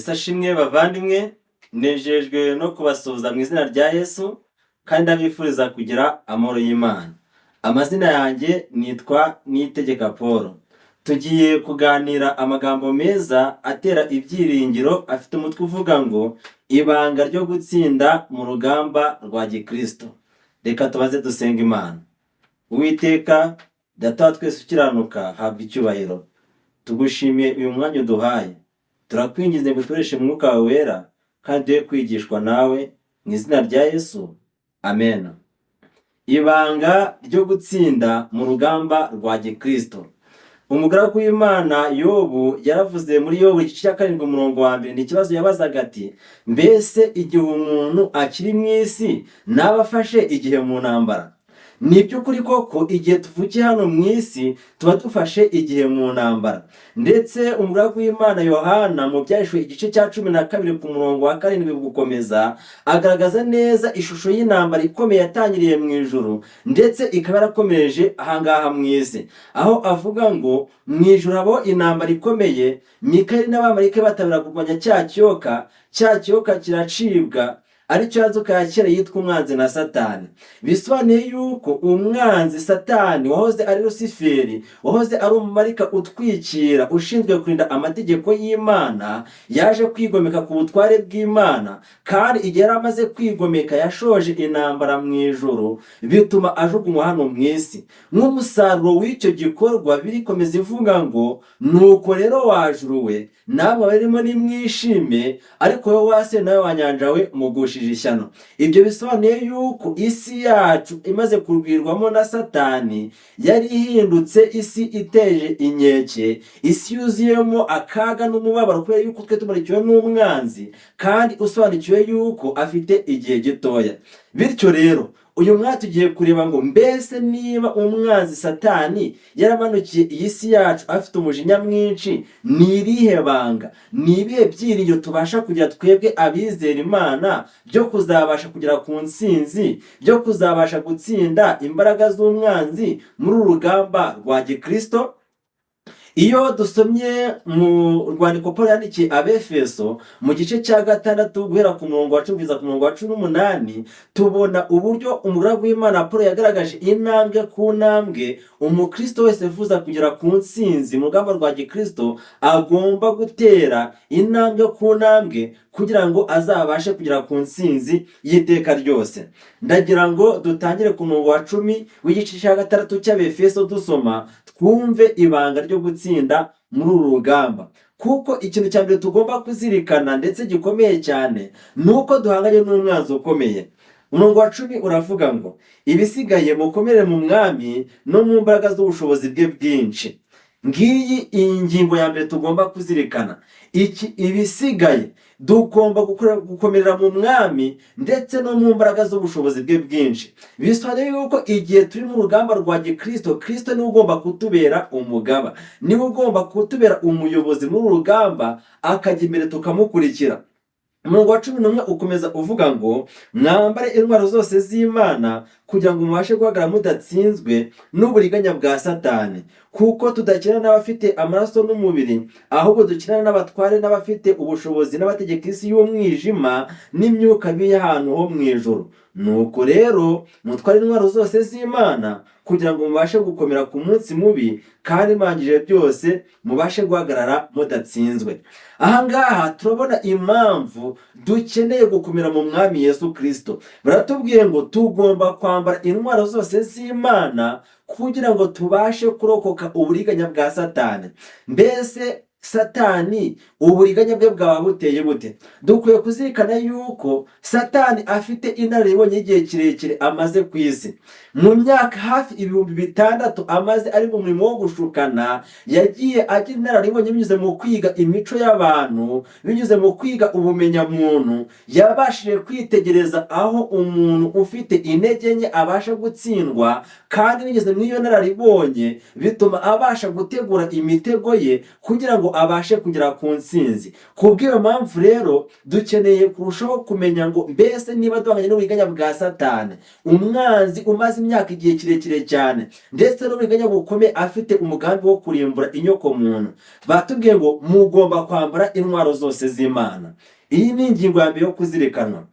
Yesu ashimwe bavandimwe, nejejwe no kubasuhuza mu izina rya Yesu kandi ndabifuriza kugira amahoro y'Imana. Amazina yanjye nitwa Niyitegeka Paul. Tugiye kuganira amagambo meza atera ibyiringiro afite umutwe uvuga ngo ibanga ryo gutsinda mu rugamba rwa gikristo. Reka tubaze dusenga Imana. Uwiteka Data wa twese ukiranuka, habwa icyubahiro. Tugushimiye uyu mwanya uduhaye. Turakwinginze ngo ukoreshe Mwuka wawe wera kandi duhe kwigishwa nawe mu izina rya Yesu. Amen. Ibanga ryo gutsinda mu rugamba rwa gikristo. Umugaragu w'Imana Yobu yaravuze muri Yobu igice cya 7 umurongo wa 1, ni ikibazo yabazaga ati: mbese igihe umuntu akiri mu isi naba afashe igihe mu ntambara? Ni iby'ukuri koko igihe tuvukiye hano mu isi tuba dufashe igihe mu ntambara. Ndetse umugaragu w'Imana Yohana mu Byahishuwe igice cya 12 ku murongo wa 7 gukomeza, agaragaza neza ishusho y'intambara ikomeye yatangiriye mu ijuru ndetse ikaba yarakomereje ahangaha mu isi, aho avuga ngo mu ijuru habaho intambara ikomeye, Mikayeli n'abamarayika batabara kurwanya cya kiyoka, cya kiyoka kiracibwa, aricyo ya nzoka ya kera yitwa umwanzi na Satani. Bisobanuye yuko umwanzi Satani wahoze ari Rusiferi, wahoze ari umumarayika utwikira ushinzwe kurinda amategeko y'Imana, yaje kwigomeka ku butware bw'Imana, kandi igihe yari amaze kwigomeka yashoje intambara mu ijuru, bituma ajugunywa hano mu isi. Nk'umusaruro w'icyo gikorwa birikomeza ivuga ngo nuko rero wa juru we namwe abarimo nimwishime, ariko wowe wa si nawe wa nyanja we mugushije ishyano. Ibyo bisobanuye yuko isi yacu imaze kurwirwamo na Satani yari ihindutse isi iteje inkeke, isi yuzuyemo akaga n'umubabaro, kubera yuko twe tumurikiwe n'umwanzi kandi usobanukiwe yuko afite igihe gitoya. Bityo rero uyu mwanya tugiye kureba ngo mbese niba umwanzi Satani yaramanukiye iyi si yacu afite umujinya mwinshi, ni irihe banga, ni ibihe byiringiro tubasha kugira twebwe abizera Imana byo kuzabasha kugera ku ntsinzi, byo kuzabasha gutsinda imbaraga z'umwanzi muri uru rugamba rwa gikristo? Iyo dusomye mu rwandiko Paul yandikiye Abefeso mu gice cya 6 guhera ku murongo wa 10 kugeza ku murongo wa 18, tubona uburyo umugaragu w'Imana Paul yagaragaje intambwe ku ntambwe umukristo wese wifuza kugera ku ntsinzi mu rugamba rwa gikristo agomba gutera intambwe ku ntambwe kugira ngo azabashe kugera ku ntsinzi y'iteka ryose. Ndagira ngo dutangire ku murongo wa 10 w'igice cya 6 cy'Abefeso dusoma, twumve ibanga ryo gutsinda muri uru rugamba. Kuko ikintu cya mbere tugomba kuzirikana ndetse gikomeye cyane ni uko duhanganye n'umwanzi ukomeye. Umurongo wa 10 uravuga ngo ibisigaye mukomere mu mwami no mu mbaraga z'ubushobozi bwe bwinshi. Ngiyi iyi ngingo ya mbere tugomba kuzirikana. Iki ibisigaye tugomba gukomerera mu mwami ndetse no mu mbaraga z'ubushobozi bwe bwinshi. Bisobanuye yuko igihe turi mu rugamba rwa gikristo, Kristo niwe ugomba kutubera umugaba, niwe ugomba kutubera umuyobozi muri uru rugamba, akajya imbere tukamukurikira. Umurongo wa 11 ukomeza uvuga ngo mwambare intwaro zose z'Imana kugira ngo mubashe guhagarara mudatsinzwe n'uburiganya bwa Satani, kuko tudakina n'abafite amaraso n'umubiri, ahubwo dukina n'abatware n'abafite ubushobozi n'abategeka isi y'umwijima n'imyuka mibi y'ahantu ho mu ijuru. Nuko rero mutware intwaro zose z'Imana kugira ngo mubashe gukomera ku munsi mubi, kandi murangije byose mubashe guhagarara mudatsinzwe. Ahangaha turabona impamvu dukeneye gukomera mu mwami Yesu Kristo. Baratubwiye ngo tugomba kwambara intwaro zose z'Imana kugira ngo tubashe kurokoka uburiganya bwa Satani. Mbese Satani uburiganya bwe bwaba buteye bute? Dukwiye kuzirikana yuko Satani afite inararibonye y'igihe kirekire amaze ku isi. Mu myaka hafi 6000 amaze ari mu murimo wo gushukana, yagiye agira inararibonye binyuze mu kwiga imico y'abantu, binyuze mu kwiga ubumenyamuntu. Yabashije kwitegereza aho umuntu ufite intege nke abasha gutsindwa, kandi binyuze mu iyo nararibonye bituma abasha gutegura imitego ye kugira ngo abashe kugera ku ntsinzi. Ku bw'iyo mpamvu rero, dukeneye kurushaho kumenya ngo mbese niba duhanganye n'uburiganya bwa Satani, umwanzi umaze imyaka igihe kirekire cyane, ndetse n'uburiganya bukomeye, afite umugambi wo kurimbura inyoko muntu, batubwiye ngo mugomba kwambara intwaro zose z'Imana. Iyi ni ingingo ya mbere yo kuzirikanwa.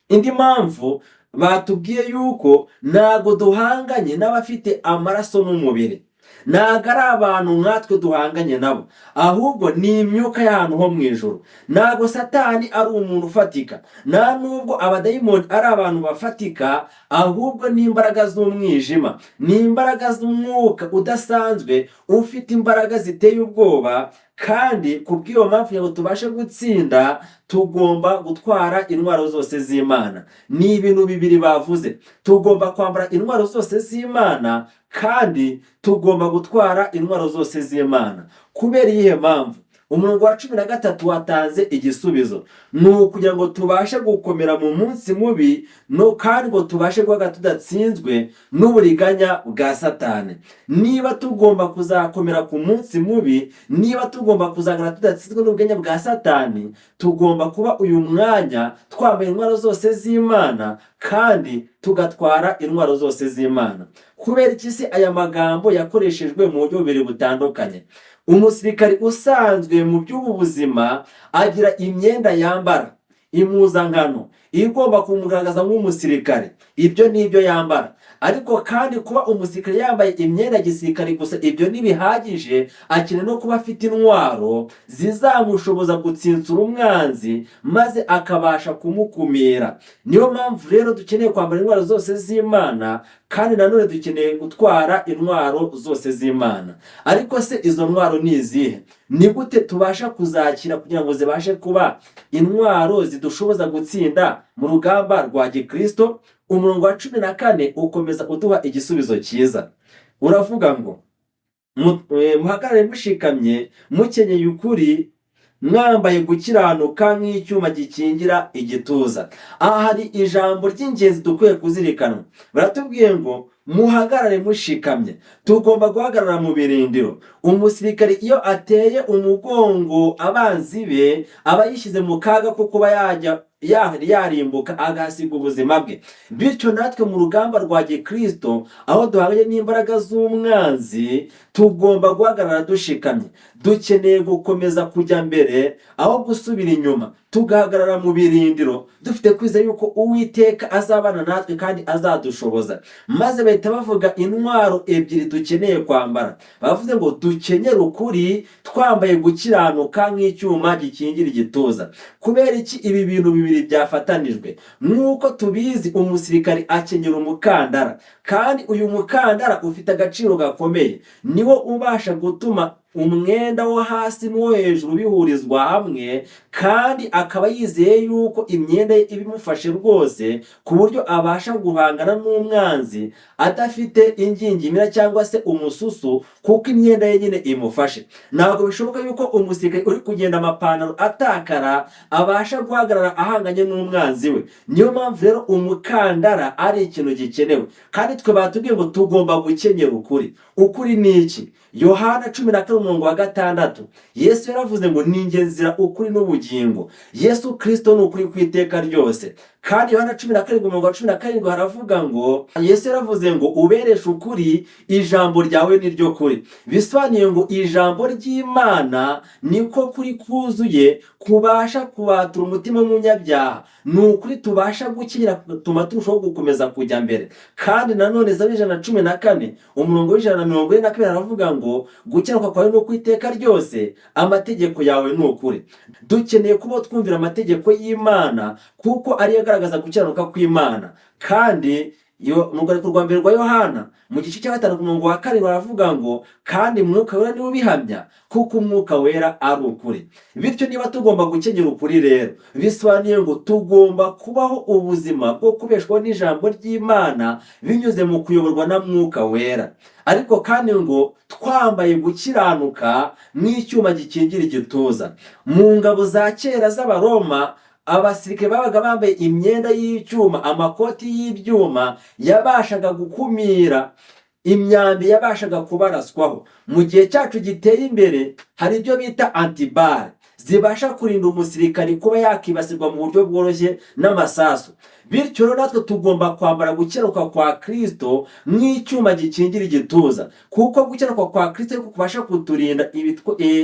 Indi mpamvu batubwiye yuko ntabwo duhanganye n'abafite amaraso n'umubiri, ntabwo ari abantu nkatwe duhanganye nabo, ahubwo ni imyuka y'ahantu ho mu ijuru. Ntabwo Satani ari umuntu ufatika, nta nubwo abadayimoni ari abantu bafatika, ahubwo ni imbaraga z'umwijima, ni imbaraga z'umwuka udasanzwe ufite imbaraga ziteye ubwoba. Kandi ku bw'iyo mpamvu, kugira ngo tubashe gutsinda, tugomba gutwara intwaro zose z'Imana. Ni ibintu bibiri bavuze: tugomba kwambara intwaro zose z'Imana, kandi tugomba gutwara intwaro zose z'Imana. Kubera iyihe mpamvu? Umurongo wa 13 watanze igisubizo: ni ukugira ngo tubashe gukomera mu munsi mubi, no kandi ngo tubashe guhagarara tudatsinzwe n'uburiganya bwa Satani. Niba tugomba kuzakomera ku munsi mubi, niba tugomba kuzahagarara tudatsinzwe n'uburiganya bwa Satani, tugomba kuba uyu mwanya twambaye intwaro zose z'Imana kandi tugatwara intwaro zose z'Imana. Kubera iki se aya magambo yakoreshejwe mu buryo bubiri butandukanye? Umusirikari usanzwe mu by'ubu buzima agira imyenda yambara, impuzankano igomba kumugaragaza nk'umusirikare. Ibyo ni ibyo yambara. Ariko kandi kuba umusirikare yambaye imyenda ya gisirikare gusa, ibyo ntibihagije. Akeneye no kuba afite intwaro zizamushoboza gutsinsura umwanzi maze akabasha kumukumira. Niyo mpamvu rero dukeneye kwambara intwaro zose z'Imana, kandi nanone dukeneye gutwara intwaro zose z'Imana. Ariko se izo ntwaro ni izihe? Ni gute tubasha kuzakira kugira ngo zibashe kuba intwaro zidushoboza gutsinda mu rugamba rwa gikristo? Umurongo wa 14 ukomeza uduha igisubizo cyiza, uravuga ngo muhagarare mushikamye, mukenyeye ukuri, mwambaye gukiranuka nk'icyuma gikingira igituza. Aha hari ijambo ry'ingenzi dukwiye kuzirikana. Baratubwiye ngo muhagarare mushikamye. Tugomba guhagarara mu birindiro. Umusirikare iyo ateye umugongo abanzi be, aba yishyize mu kaga ko kuba yajya yarimbuka agahasiga ubuzima bwe. Bityo natwe mu rugamba rwa gikristo, aho duhanganye n'imbaraga z'umwanzi, tugomba guhagarara dushikamye. Dukeneye gukomeza kujya mbere aho gusubira inyuma, tugahagarara mu birindiro dufite kwizera yuko Uwiteka azabana natwe kandi azadushoboza. Maze bahita bavuga intwaro ebyiri dukeneye kwambara. Bavuze ngo dukenyere ukuri, twambaye gukiranuka nk'icyuma gikingira igituza. Kubera iki ibi bintu bibiri byafatanijwe? Nk'uko tubizi, umusirikari akenyera umukandara, kandi uyu mukandara ufite agaciro gakomeye. Niwo ubasha gutuma umwenda wo hasi n'uwo hejuru bihurizwa hamwe, kandi akaba yizeye yuko imyenda ye iba imufashe rwose, ku buryo abasha guhangana n'umwanzi adafite ingingimira cyangwa se umususu, kuko imyenda ye nyine imufashe. Ntabwo bishoboka yuko umusirikare uri kugenda amapantaro atakara abasha guhagarara ahanganye n'umwanzi we. Niyo mpamvu rero umukandara ari ikintu gikenewe. Kandi twe batubwiye ngo tugomba gukenyera ukuri. Ukuri ni iki? Yohana 14 umurongo wa 6, Yesu yaravuze ngo ni njye nzira, ukuri n'ubugingo. Yesu Kirisito ni ukuri ku iteka ryose. Kandi Yohana 17 umurongo wa 17 haravuga ngo Yesu yaravuze ngo ubereshe ukuri, ijambo ryawe ni ryo kuri. Bisobanuye ngo ijambo ry'Imana niko kuri kuzuye kubasha kubatura umutima w'umunyabyaha. Ni ukuri tubasha gukenyera, tuma turushaho gukomeza kujya mbere. Kandi nanone Zaburi 114 umurongo wa 142 aravuga ngo gukiranuka kwawe ni ukw'iteka ryose, amategeko yawe ni ukuri. Dukeneye kuba twumvira amategeko y'Imana, kuko ariyo agaragaza gukiranuka kw'Imana. Kandi mu rwandiko rwa mbere rwa Yohana, mu gice cya 5 ku murongo wa 7, baravuga ngo kandi Mwuka Wera niwe ubihamya, kuko Umwuka Wera ari ukuri. Bityo niba tugomba gukenyera ukuri rero, bisobanuye ngo tugomba kubaho ubuzima bwo kubeshwaho n'ijambo ry'Imana binyuze mu kuyoborwa na Mwuka Wera. Ariko kandi ngo twambaye gukiranuka nk'icyuma gikingira igituza. Mu ngabo za kera z'Abaroma, abasirikare babaga bambaye imyenda y'icyuma, amakoti y'ibyuma yabashaga gukumira Imyambi yabashaga kubaraswaho. Mu gihe cyacu giteye imbere, hari ibyo bita anti-balles zibasha kurinda umusirikari kuba yakibasirwa mu buryo bworoshye n'amasasu. Bityo rero, natwe tugomba kwambara gukiranuka kwa Kristo nk'icyuma gikingira igituza, kuko gukiranuka kwa Kristo ariko kubasha kuturinda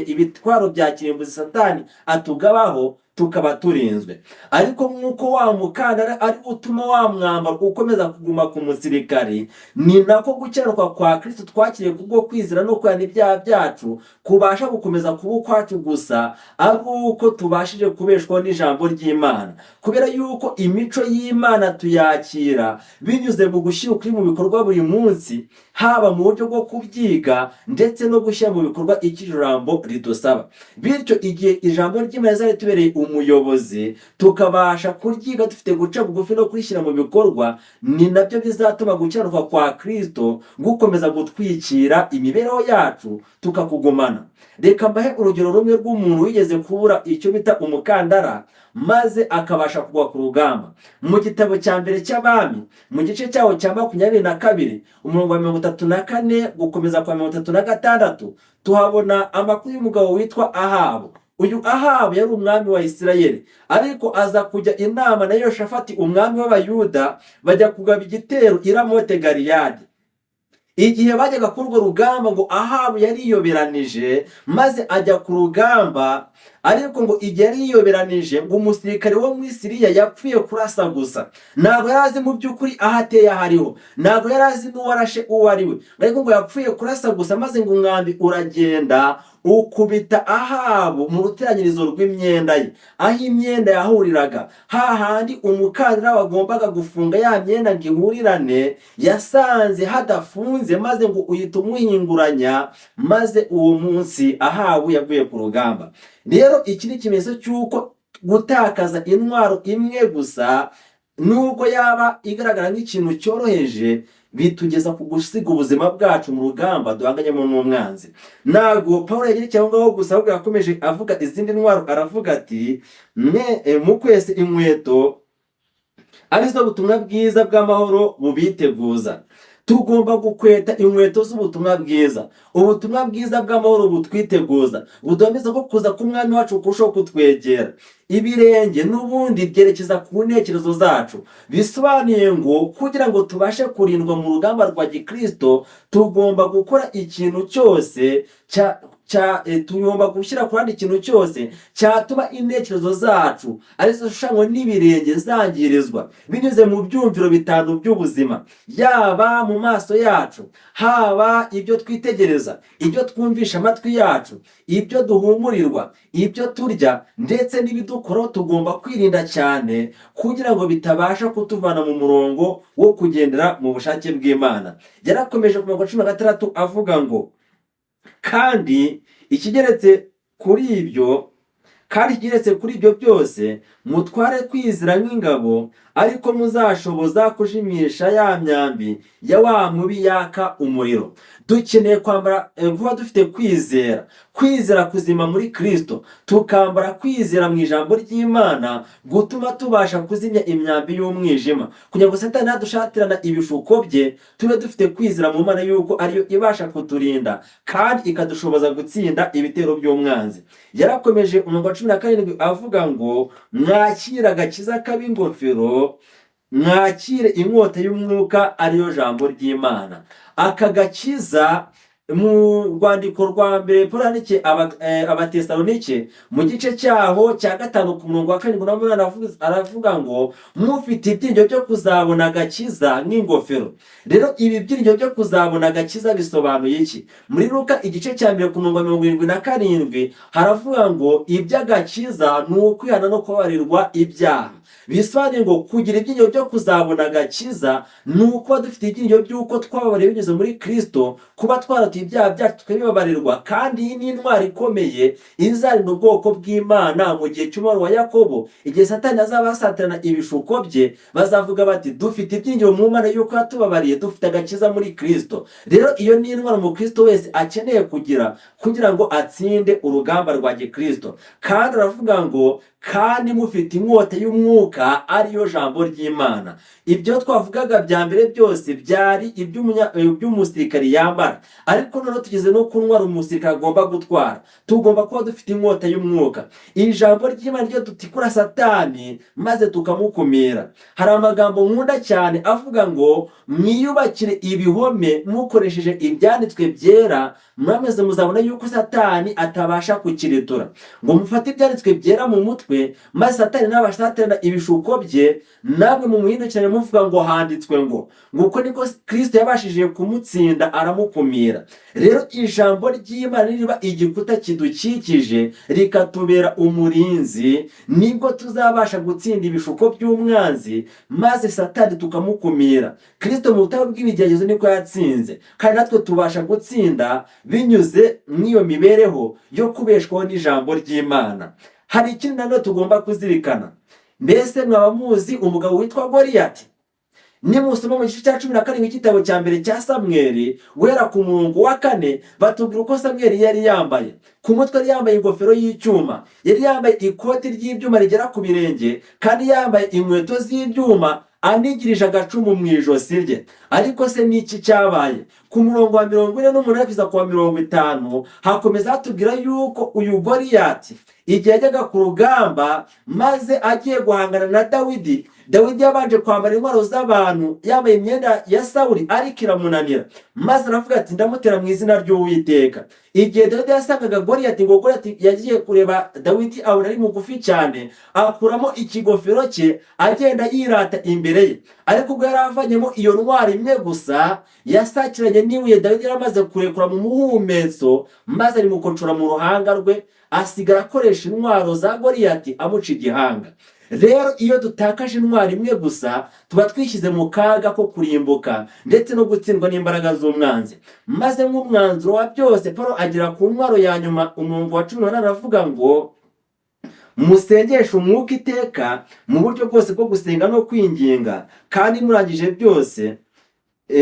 ibitwaro bya kirimbuzi Satani atugabaho, tukaba turinzwe. Ariko nk'uko wa mukandara ari utuma wa mwambaro ukomeza kuguma ku musirikari, ni nako gukiranuka kwa Kristo twakiriye kubwo kwizera no kwihana ibyaha byacu kubasha gukomeza kuba ukwacu gusa ari uko tubashije kubeshwaho n'ijambo ry'Imana, kubera yuko imico y'Imana tuyakira binyuze mu gushyira ukuri mu bikorwa buri munsi, haba mu buryo bwo kubyiga ndetse no gushyira mu bikorwa icyo ijambo ridusaba. Bityo igihe ijambo ry'Imana rizaba ritubereye umuyobozi, tukabasha kuryiga dufite guca bugufi no kurishyira mu bikorwa, ni nabyo bizatuma gukiranuka kwa Kristo gukomeza gutwikira imibereho yacu, tukakugumana. Reka mbahe urugero rumwe rw'umuntu wigeze kubura icyo bita umukandara, maze akabasha kugwa ku rugamba. Mu gitabo cya mbere cy'Abami, mu gice cyawo cya 22, umurongo wa 34 gukomeza kwa 36, tuhabona amakuru y'umugabo witwa Ahabu. Uyu Ahabu yari umwami wa Isirayeli, ariko aza kujya inama na Yoshafati, umwami w'Abayuda, bajya kugaba igitero i Ramote Galiyadi. Igihe bajyaga kuri urwo rugamba, ngo Ahabu yariyoberanije maze ajya ku rugamba. Ariko ngo igihe yari yiyoberanije, ngo umusirikare wo muri Siriya yapfuye kurasa gusa. Ntabwo yari azi mu by'ukuri aho ateye aho ariho, ntabwo yari azi n'uwarashe uwo ari we, ariko ngo yapfuye kurasa gusa, maze ngo umwambi uragenda ukubita Ahabu mu ruteranyirizo rw'imyenda ye, aho imyenda yahuriraga, hahandi umukandara wagombaga gufunga ya myenda ngo ihurirane, yasanze hadafunze, maze ngo uhita umuhinguranya. Maze uwo munsi Ahabu yaguye ku rugamba. Rero iki ni ikimenyetso cy'uko gutakaza intwaro imwe gusa, nubwo yaba igaragara nk'ikintu cyoroheje, bitugeza ku gusiga ubuzima bwacu mu rugamba duhanganyemo n'umwanzi. Ntabwo Paul yagira aho ngaho gusa, ahubwo yakomeje avuga izindi ntwaro. Aravuga ati: "Mwe mukwese inkweto, arizo butumwa bwiza bw'amahoro bubiteguza." Tugomba gukweta inkweto z'ubutumwa bwiza, ubutumwa bwiza bw'amahoro butwiteguza, buduhamiriza ko kuza k'Umwami wacu kurushaho kutwegera. Ibirenge n'ubundi byerekeza ku ntekerezo zacu. Bisobanuye ngo kugira ngo tubashe kurindwa mu rugamba rwa gikristo, tugomba gukora ikintu cyose cya cya tugomba gushyira ku ruhande ikintu cyose cyatuma intekerezo zacu, arizo zishushanywa n'ibirenge, zangirizwa binyuze mu byumviro bitanu by'ubuzima, yaba mu maso yacu, haba ibyo twitegereza, ibyo twumvisha amatwi yacu, ibyo duhumurirwa, ibyo turya ndetse n'ibidukoraho. Tugomba kwirinda cyane kugira ngo bitabasha kutuvana mu murongo wo kugendera mu bushake bw'Imana. Yarakomeje ku mirongo 16 avuga ngo: Kandi ikigeretse kuri ibyo byose, mutware kwizera nk'ingabo, ariko muzashoboza kujimisha ya myambi ya wa mubi yaka umuriro. Dukeneye kwambara kuba dufite kwizera, kwizera kuzima muri Kristo, tukambara kwizera mu ijambo ry'Imana gutuma tubasha kuzimya imyambi y'umwijima, kugira ngo Satani nadushatirana ibishuko bye, tube dufite kwizera mu Mana yuko ariyo ibasha kuturinda kandi ikadushoboza gutsinda ibitero by'umwanzi. Yarakomeje umurongo wa 17 avuga ngo: "Mwakire agakiza k'ab'ingofero, mwakire inkota y'umwuka, ariyo jambo ry'Imana." Aka gakiza, mu rwandiko rwa mbere Paul yandikiye Abatesalonike, mu gice cyaho cya 5 ku murongo wa 7 na 8, aravuga ngo: "Mufite ibyiringiro byo kuzabona agakiza nk'ingofero." Rero ibi byiringiro byo kuzabona agakiza bisobanuye iki? Muri Luka igice cya 1 ku murongo wa 77 haravuga ngo iby'agakiza ni ukwihana no kubabarirwa ibyaha. Bisobanuye ngo kugira ibyiringiro byo kuzabona agakiza ni ukuba dufite ibyiringiro by'uko twababariwe binyuze muri Kristo, kuba twaratuye ibyaha byacu tukabibabarirwa. Kandi iyi ni intwaro ikomeye izarinda ubwoko bw'Imana mu gihe cy'umubabaro wa Yakobo. Igihe Satani azaba asatirana ibishuko bye, bazavuga bati: "Dufite ibyiringiro mu Mana y'uko yatubabariye, dufite agakiza muri Kristo." Rero iyo ni intwaro umukristo wese akeneye kugira ngo atsinde urugamba rwa gikristo. Kandi aravuga ngo: Kandi mufite inkota y'umwuka, ariyo jambo ry'Imana. Ibyo twavugaga bya mbere byose byari iby'umusirikari yambara, ariko noneho tugeze no ku ntwaro umusirikare agomba gutwara. Tugomba kuba dufite inkota y'umwuka. Iri jambo ry'Imana ryo dutikura Satani maze tukamukumira. Hari amagambo nkunda cyane avuga ngo: "Mwiyubakire ibihome mukoresheje ibyanditswe byera, mwamaze muzabona yuko Satani atabasha kukiritura." Ngo mufate ibyanditswe byera mu mutwe, maze Satani nabasha aterana ibishuko bye, namwe mumuhindukirane muvuga ngo: "Handitswe ngo." Nguko niko Kirisito yabashije kumutsinda, aramukumira. Rero ijambo ry'Imana riba igikuta kidukikije, rikatubera umurinzi, nibwo tuzabasha gutsinda ibishuko by'umwanzi, maze Satani tukamukumira. Kirisito mu butayu bw'ibigeragezo niko yatsinze, kandi natwe tubasha gutsinda binyuze mw'iyo mibereho yo kubeshwaho n'ijambo ry'Imana. Hari ikindi nanone tugomba kuzirikana. Mbese mwaba muzi umugabo witwa Goriyati? Nimusoma mu gice cya 17 cy'igitabo cya mbere cya Samweri, guhera ku murongo wa 4, batubwira uko Samweri yari yambaye. Ku mutwe yari yambaye ingofero y'icyuma, yari yambaye ikoti ry'ibyuma rigera ku birenge, kandi yambaye inkweto z'ibyuma, anigirije agacumu mu ijosi rye. Ariko se ni iki cyabaye? Ku murongo wa 48 kugeza ku wa 50 hakomeza hatubwira yuko uyu Goriyati, igihe yajyaga ku rugamba maze agiye guhangana na Dawidi, Dawidi yabanje kwambara intwaro z'abantu, yambaye imyenda ya Sawuli, ariko iramunanira, maze aravuga ati: "Ndamutera mu izina ry'Uwiteka." Igihe Dawidi yasangaga Goriyati, ngo Goriyati yagiye kureba Dawidi abona ari mugufi cyane, akuramo ikigofero cye, agenda yirata imbere ye. Ariko ubwo yari avanyemo iyo ntwaro imwe gusa, yasakiranye n'ibuye Dawidi yari amaze kurekura mu muhumetso, maze arimukocora mu ruhanga rwe, asigara akoresha intwaro za Goriyati amuca igihanga. Rero iyo dutakaje intwaro imwe gusa, tuba twishyize mu kaga ko kurimbuka ndetse no gutsindwa n'imbaraga z'umwanzi. Maze nk'umwanzuro wa byose, Paul agera ku ntwaro ya nyuma. Umurongo wa 18 aravuga ngo: "Musengeshe umwuka iteka mu buryo bwose bwo gusenga no kwinginga, kandi murangije byose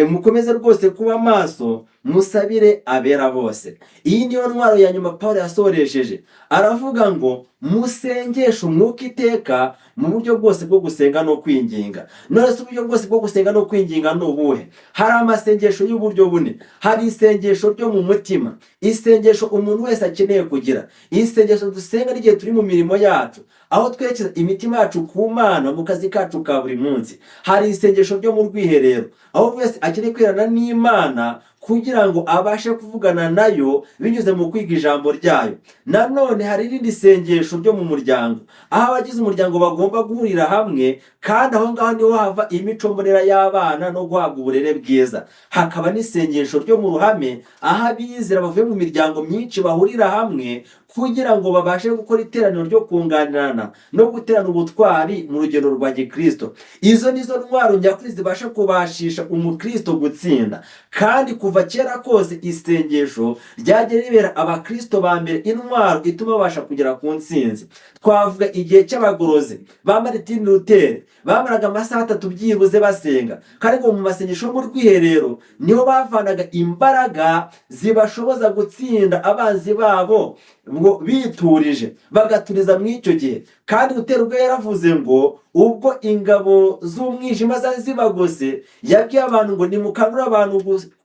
mukomeze rwose kuba maso, musabire abera bose." Iyi niyo ntwaro ya nyuma Paul yasoresheje. Aravuga ngo: "Musengeshe umwuka iteka mu buryo bwose bwo gusenga no kwinginga." None se uburyo bwose bwo gusenga no kwinginga ni ubuhe? Hari amasengesho y'uburyo bune. Hari isengesho ryo mu mutima, isengesho umuntu wese akeneye kugira, isengesho dusenga n'igihe turi mu mirimo yacu, aho twerekeza imitima yacu ku Mana mu kazi kacu ka buri munsi. Hari isengesho ryo mu rwiherero, aho buri wese akeneye kwiherana n'Imana kugira ngo abashe kuvugana nayo binyuze mu kwiga ijambo ryayo. Nanone hari irindi sengesho ryo mu muryango, aho abagize umuryango bagomba guhurira hamwe, kandi aho ngaho niho hava imico mbonera y'abana no guhabwa uburere bwiza. Hakaba n'isengesho ryo mu ruhame, aho abizera bavuye mu miryango myinshi bahurira hamwe kugira ngo babashe gukora iteraniro ryo kunganirana no guterana ubutwari mu rugendo rwa gikristo. Izo nizo ntwaro nyakuri zibasha kubashisha umukristo gutsinda. Kandi kuva kera kose isengesho ryagiye ribera abakristo ba mbere intwaro ituma babasha kugera ku ntsinzi. Twavuga igihe cy'abagorozi ba Martin Luther, bamaraga amasaha 3 byibuze basenga, kandi ngo mu masengesho yo mu rwiherero niho bavanaga imbaraga zibashoboza gutsinda abanzi babo, ngo biturije, bagaturiza muri icyo gihe. Kandi Luther ubwo yaravuze ngo ubwo ingabo z'umwijima zari zibagose, yabwiye abantu ngo: "Nimukangurire abantu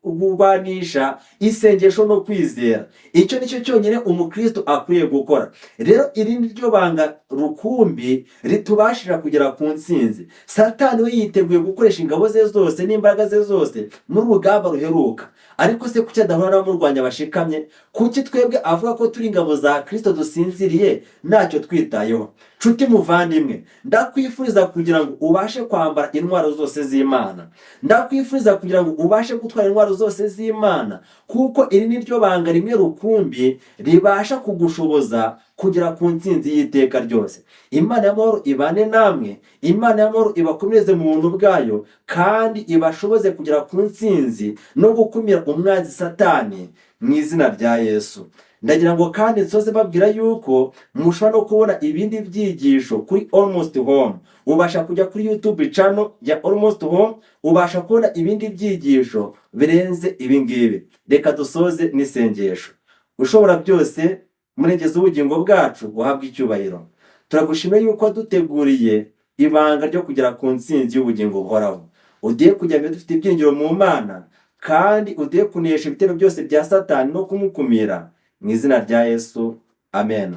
kurwanisha isengesho no kwizera." Icyo ni cyo cyonyine umukristo akwiye gukora. Rero iri ni ryo banga rukumbi ritubashira kugera ku ntsinzi. Satani we yiteguye gukoresha ingabo ze zose n'imbaraga ze zose muri rugamba ruheruka. Ariko se kuki adahura n'abamurwanya bashikamye? Kuki twebwe avuga ko turi ingabo za Kirisito dusinziriye, ntacyo twitayeho? Nshuti muvandimwe, ndakwifuriza kugira ngo ubashe kwambara intwaro zose z'Imana. Ndakwifuriza kugira ngo ubashe gutwara intwaro zose z'Imana, kuko iri ni ryo banga rimwe rukumbi ribasha kugushoboza kugera ku ntsinzi y'iteka ryose. Imana y'amahoro ibane namwe. Imana y'amahoro ibakomereze mu buntu bwayo, kandi ibashoboze kugera ku ntsinzi no gukumira umwanzi Satani mu izina rya Yesu. Ndagira ngo kandi nsoze babwira yuko mushobora no kubona ibindi byigisho kuri Almost Home. Ubasha kujya kuri YouTube channel ya Almost Home, ubasha kubona ibindi byigisho birenze ibi ngibi. Reka dusoze n'isengesho. Ushobora byose, murengezi w'ubugingo bwacu, uhabwe icyubahiro. Turagushimira yuko waduteguriye ibanga ryo kugera ku ntsinzi y'ubugingo buhoraho. Ugiye kujya mbere dufite ibyiringiro mu Mana, kandi ugiye kunesha ibitero byose bya Satani no kumukumira, mu izina rya Yesu, amen.